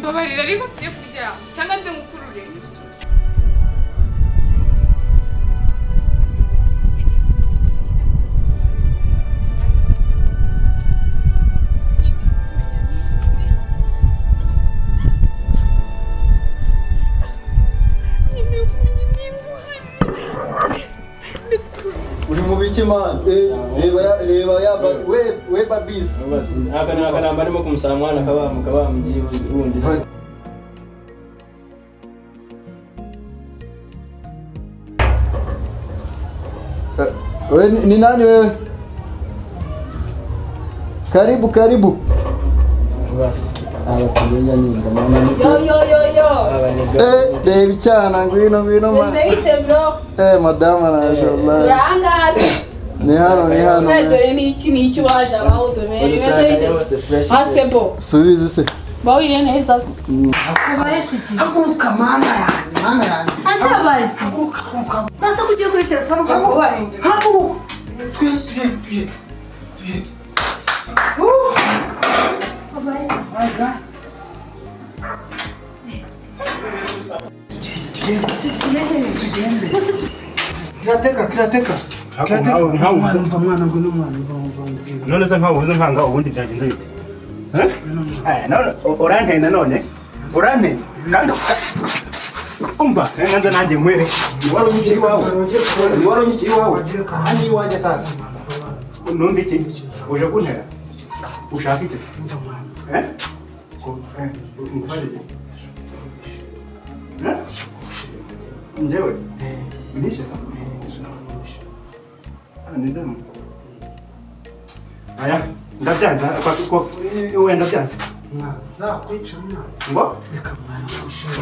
Mbabarira, ariko tujye kuryama cyangwa nze ngukurure. Nkeneye kumenya niba uhari. Uri mu biki, man? Reba ya, reba ya we we babisi. Aka ni akanamba arimo kumusaba mwana kabamu kabamu wundi. We ni nani wewe? Karibu, karibu. Basi abatumenya ninga mama ni. Yo yo yo yo. Reba icyana, ngwino ngwino ma. Meze bite, bro? Madama naje wallahi. Urangaze. Ni hano, ni hano. Meze ni iki, ni iki waje abaho tumere meze bite? Asebo. Subize se. Bawiriye neza. Haguruka, mana yanjye, mana yanjye. Ase iki? Haguruka, haguruka. Nase ko ugiye kuri telefone ukaba wahindura? Haguruka, tugende, tugende, tugende, tugende. Oh my God, tugende, tugende, tugende. Kirateka, kirateka, kirateka. Mwana, umva mwana, ngwino mwana, umva, umva umubwire. None se nkaho uvuze nkanga, ubundi byagenze bite? Eh? None uranteye, nanone uranteye kandi umva nganza nanjye nkwere. Wari unyikiri iwawe, wari unyikiri iwawe, hano iwanjye. Sasa numva iki? Uje kuntera, ushaka iki se? Umva mwana. Eh, ngufashe iki? Eh, njyewe unishe? Ni ndemu. Aya, ndabyanze ko wenda byanze. Mwana, nzakwica mwana. Ngo? Reka mwana, ushimire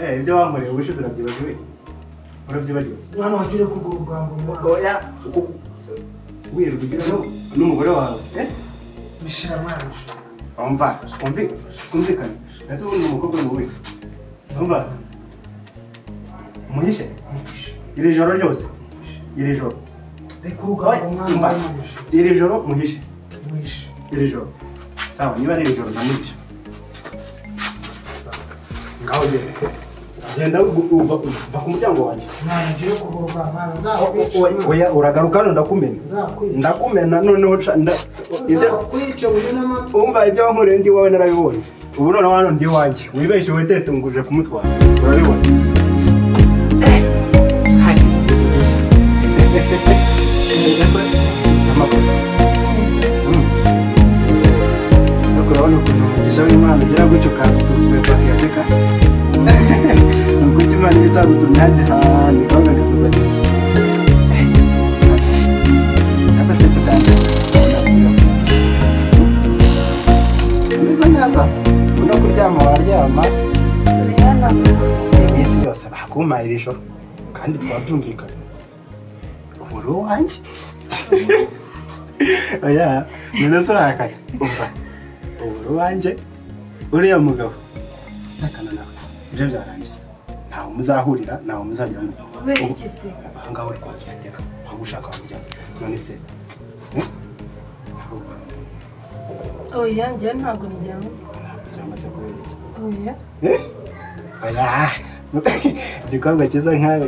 mwana. Ibyo wankoreye ubushize urabyibagiwe, urabyibagiwe? Mwana, wajya ureka urwo rugambo mwana. Oya, uko wirirwa ugira n'umugore wawe, eh? Mishira mwana, mishira. Umva, umvi, twumvikane. Ese ubundi umukobwa mubi, umva, umuhishe iri joro ryose, iri joro. Reka urugambo mwana. Umva. Mwana, mishira. Iri joro muhishe. Mwishe. Iri joro, sawa? Niba ari iri joro, ndamuhisha. Ngaho genda, genda, uva uva ku muryango wanjye. Mwana, jya ureka urwo rugambo mwana, nzakwica mwana. Oya, uragaruka hano ndakumena. Nzakwica. Ndakumena noneho ibyo Nzakwica uri n'amatwi. Umva, ibyo wankoreye ndi iwawe narabibonye. Ubu noneho hano ndi iwanjye, wibeshye witetunguje kumutwara, urabibona. Hai. Amakuru? Ariko urabona ukuntu umugisha w'Imana ugira gutyo, ukaza bakiyateka. Ni ukuki Imana iba itagutumye ahandi hantu ikavuga ngo ikuzanire? Ariko se kutangira umeze neza, no kuryama waryama iminsi yose bakumpaye iri joro kandi twabyumvikanye, ubu uri uwanjye. Oya, none se urahakana? Umva, ubu uri uwanjye. Uriya mugabo ntakana nawe, ibyo byarangiye, ntawe muzahurira, ntawe muzagira ngo Kubera iki se? Aha ngaha uri kwakiyateka aho ushaka kujya. None se, eh? Oya, njyewe ntabwo njyamo. Byamaze kubera iki? Oya. Eh? Oya, igikobwa cyiza nkawe.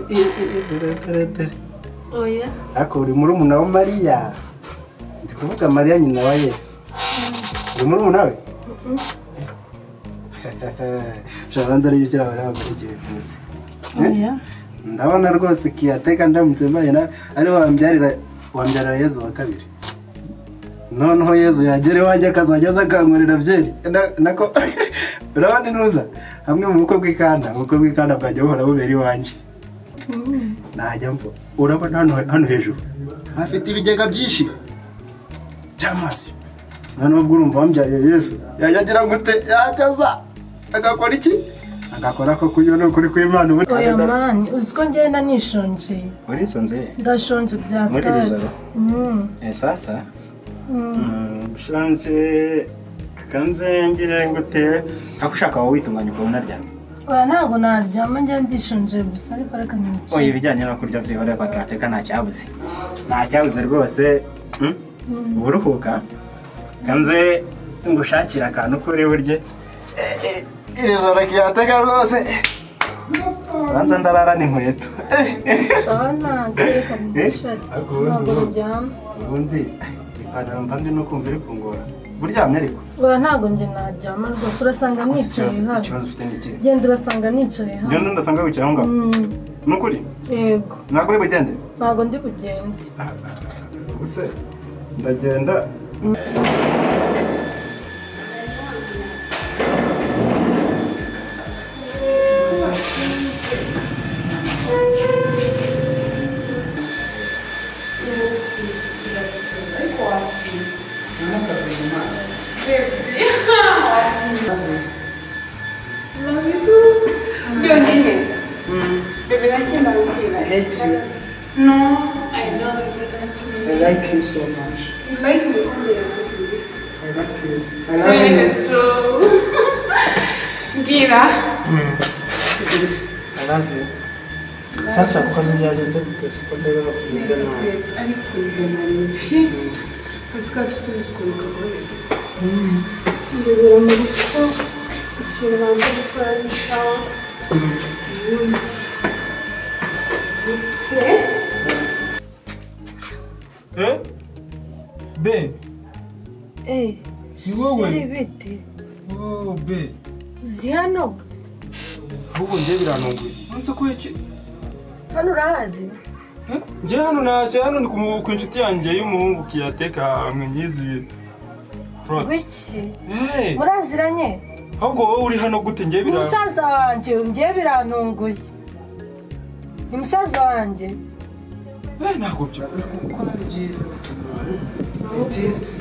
Dore, dore, dore. Oya. Ariko uri murumuna wa Mariya? Ndi kuvuga Mariya nyina wa Yesu. Uri murumuna we? Shabanza aribyo kira bari bamurikiye bivuze. Oya. Ndabona rwose kiyateka ndamutse mbaye na ari wambyarira, wambyarira Yesu wa kabiri. Noneho Yesu yagera iwanjye akazajya aza akankorera byeri. Nako urabona intuza hamwe mu bukwe bw'ikanda, ubukwe bw'ikanda bwajya buhora bubera iwanjye. Najya mvo, urabona hano, hano hejuru hafite ibigega byinshi by'amazi. Noneho ubwo urumva wambyariye Yesu yajya agira gute? Yajya aza agakora iki? Agakora ko kunywa. Ni ukuri kw'Imana ubundi. Oya man, uzi ko ngenda nishonje. Urisonze? Ndashonje. Muri iri Byataye. joro? Sasa ushonje, kanze ngire ngute? Ako ushaka wowe witunganya ukabona unaryamye. Oya, ntabwo naryama, njye ndishonje gusa, ariko reka nicare. Oya, ibijyanye no kurya byihorera, kwa kirateka nta cyabuze, nta cyabuze rwose. Uba uruhuka, kanze ngushakire akantu ko uri burye. Iri joro kiyateka rwose. Banza ndarara n'inkweto. Sawa nanjye reka nishati. Ntabwo ndyama. Ubundi ipantaro mba ndi no kumva iri kungora. Buryamye ariko? Oya ntabwo njye naryama rwose, urasanga nicaye hano. Ikibazo ufite ni ikihe? Genda urasanga nicaye hano. Genda ndasanga wicaye aho ngaho. Ni ukuri? Yego. Ntabwo uri bugende? Ntabwo ndi bugende. Ubuse ndagenda. I hate you. No, I know you like me. I like you so much. You like me only. I like you. I love you. Gira. I love you. Sasa kukazi byagenze gute? Siko ndeba bakumeze nabi. Ariko ndananiwe. Akazi kacu sinzi ukuntu kagoye. Ndebera mu rugo, ikintu banza gukora ni sawa. Ubundi. Eh? Be. Eh. Ni wowe? Bite. Oh, be. Uzi hano? Ahubwo njye birantunguye. Uretse ko iki? Hano urahazi? Njye hano naje hano ni ku inshuti yanjye y'umuhungu kiyateka mwenyizi. Wiki? Eh. Muraziranye? Ahubwo wowe uri hano gute njye birantunguye? Musaza wanjye njye birantunguye. Ni musaza wanjye. Eh, ntabwo byo. Gukora ni byiza bituma. It is.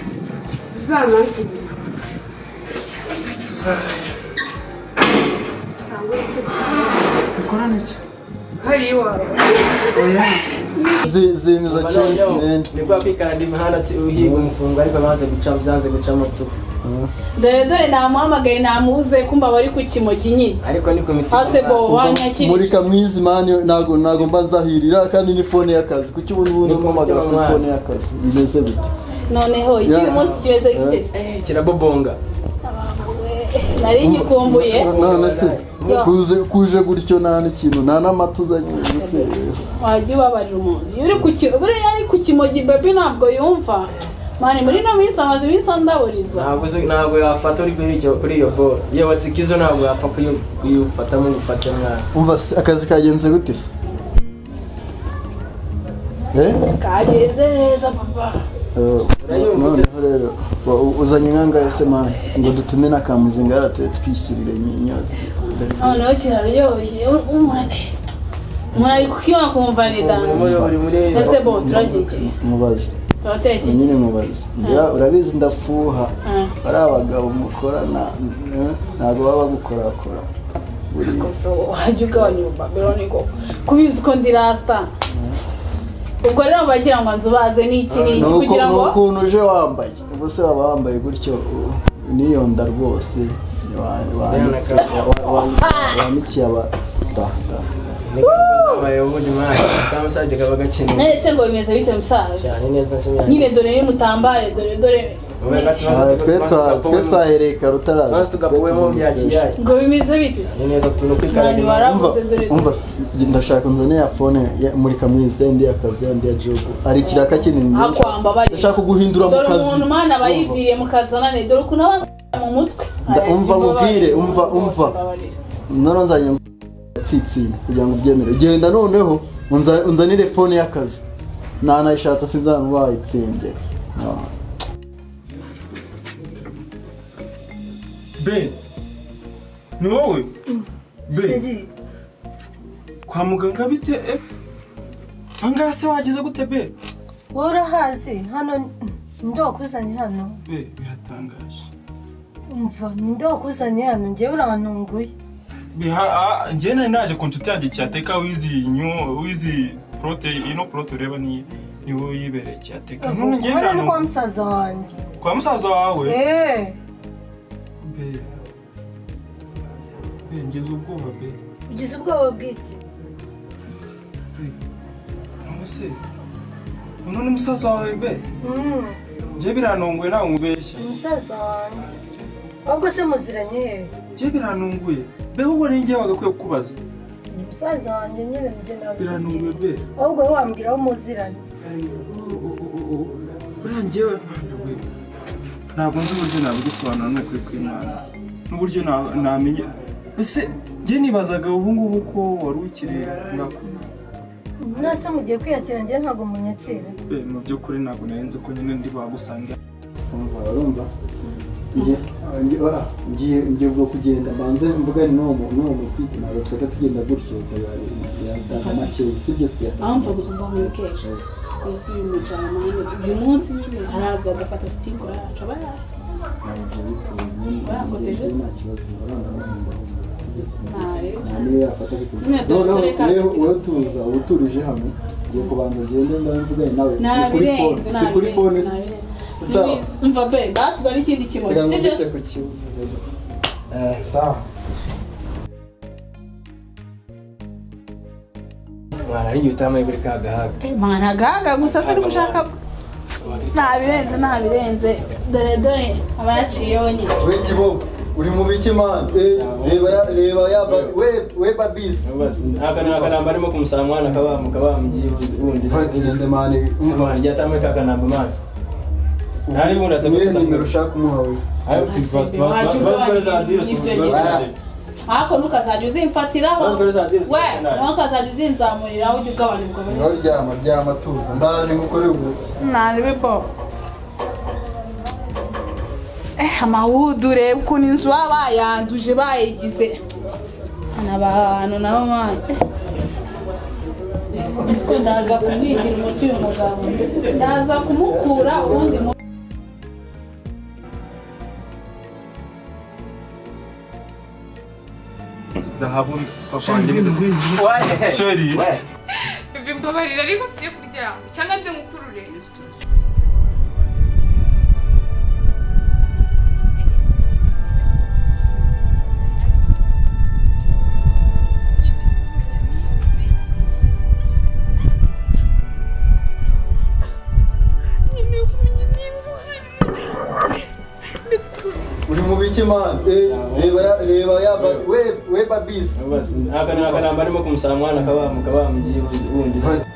Tuzana. Dukorane iki? Hari iwawe. Oya. Zimiza chance man. Nibwo kwikanda imihanda uhiga umufungo ariko banze guca byanze gucamo tu. Dore dore namuhamagaye namubuze kumba bari ku kimogi nyine. Ariko ni ku mitima. Ase bo wanyakiri. Muri kamwizi man ntago ntago mba nzahirira kandi ni phone y'akazi. Kuki ubu ubundi mpamagara kuri phone y'akazi? Bimeze bite? Noneho iki munsi kimeze gite? Kirabobonga. Nari ngikumbuye. None se kuze kuje gutyo nta n'ikintu nta n'amata uzanye ubuse. Wajya ubabarira umuntu. Iyo uri ku buriya ari ku kimogi baby ntabwo yumva. Mani muri no minsi amaze iminsi andaburiza. Ntabwo ntabwo yafata uri kuri icyo kuri iyo ball. Yewe tsikizo ntabwo yapfa kuyufatamo ngufate mwana. Umva akazi kagenze gute se? Eh? Kagenze neza papa. Noneho rero uzanye inkangahe se mani ngo dutume n'akamuzinga yaratuye twishyirire imyotsi. Noneho kiraryoshye umuntu ari kukinywa kumva ni da. Ese bo turagiye. Mubaze. Turateke. Nyine mubaze. Ngira urabizi ndafuha. Bari abagabo mukorana ntabwo baba bagukorakora. Wajya ugabanya ububabironi ko kubizi ko ndi rasta. Ubwo rero bagira ngo nzubaze n'iki n'iki kugira ngo ukuntu uje wambaye ubwo se waba wambaye gutyo niyonda rwose wanikiye aba da da. Nese ngo bimeze bite musaza? Nyine dore ni mutambare dore dore. Twe twahereye kare utaraza. Ngo bimeze bite? Umva ndashaka nzane ya phone muri kamwiza indi y'akazi indi ya job. Ari ikiraka kinini. Ndashaka kuguhindura mu kazi. Dore umuntu mana abayiviriye mu kazanane dore ukuntu abaza mu mutwe. Umva mubwire umva umva. None nzanye tsitsi kugira ngo ubyemere. Genda noneho unzanire phone y'akazi. Nanayishatse sinzana wayitsinde. Be. Ni wowe? Be. Kwa muganga bite? Angahe se wagize gute be? Wowe urahazi hano ndo wakuzanye hano. Be biratangaje. Umva ndo wakuzanye hano njyewe urantunguye. Be ha njye nari naje ku nshuti yanjye cyateka wizi nyu wizi prote ino prote ureba ni niwo yibereye cyateka. None njye hano ni kwa musaza wanjye. Kwa musaza wawe? Eh. Be. Be ngize ubwoba be. Ugize ubwoba bw'iki? None se none musaza wawe be? Njye birantunguye ntabwo nkubeshya. Musaza wanjye. Ahubwo se muziranye he? Njye birantunguye. Be ahubwo ni njye wagakwiye kukubaza. Ni musaza wanjye nyine njye nawe. Birantunguye be. Ahubwo wowe wambwira aho muziranye. Buriya njyewe mwana we, ntabwo nzi uburyo nabigusobanura ni ukuri kw'Imana n'uburyo namenye. Ese njye nibazaga ubu ngubu ko wari ukiri ngakuru. Nase mugiye kwiyakira, njye ntabwo munyakira. Be mu by'ukuri ntabwo nari nzi ko nyine ndi bagusange. Umva, urumva ngiye ubwo kugenda mbanze mvugane n'uwo mutipe, ntabwo twahita tugenda gutyo, yatanga make, sibyo se? Aho mva mva mwikesha ese uyu mujamani uyu munsi nyine araza agafata sitingo yacu aba yaje. Ntabwo bitewe nta kibazo, urabona ndamuhemba, sibyo se? Ntareba. Nta niyo yafata bifuza. Nyine Noneho reka wowe tuza uturije hano, ngiye kubanza ngende mvugane nawe. Ni kuri phone, Nabirenze. si kuri phone se? Nabirenze. Sawa. Mva be basize n'ikindi kintu, Reka sibyo? nkubite ku kibuga. Sawa. Mwana ari igihe utamaye kuri ka gahaga. Mwana agahaga gusa se gushaka nabirenze nabirenze, dore dore aba yaciyeho nyine. We kibo, uri mu biki man? Reba ya reba ya we we babisi. Aka ni akanamba arimo kumusaba mwana kabamu kabamu wundi. Fati gende man. Mwana rya tamwe ka kanamba man. Ntari bundi asa. Niyo nimero ushaka kumuha we. Ayo Ariko ntukazajya uzimfatiraho we, ntukazajya uzinzamuriraho, ujye ugabanya ubwo. Ngaho ryama ryama tuza, ndaje ngukore ubu. Naribibo amahudu, reba ukuntu inzu baba bayanduje bayigize abantu nabo mwana. Ariko ndaza kumwigira umuti uyu mugabo, ndaza kumukura ubundi mu Zahabu papa wanjye. Sheri. Bebe mbabarira, ariko tujye kuryama cyangwa nze ngukurure. Nkeneye kumenya niba uhari. Uri mu biki man? Reba ya reba ya we we babisi. Aka ni akanamba arimo kumusaba mwana kabamu kabamu wundi. Fati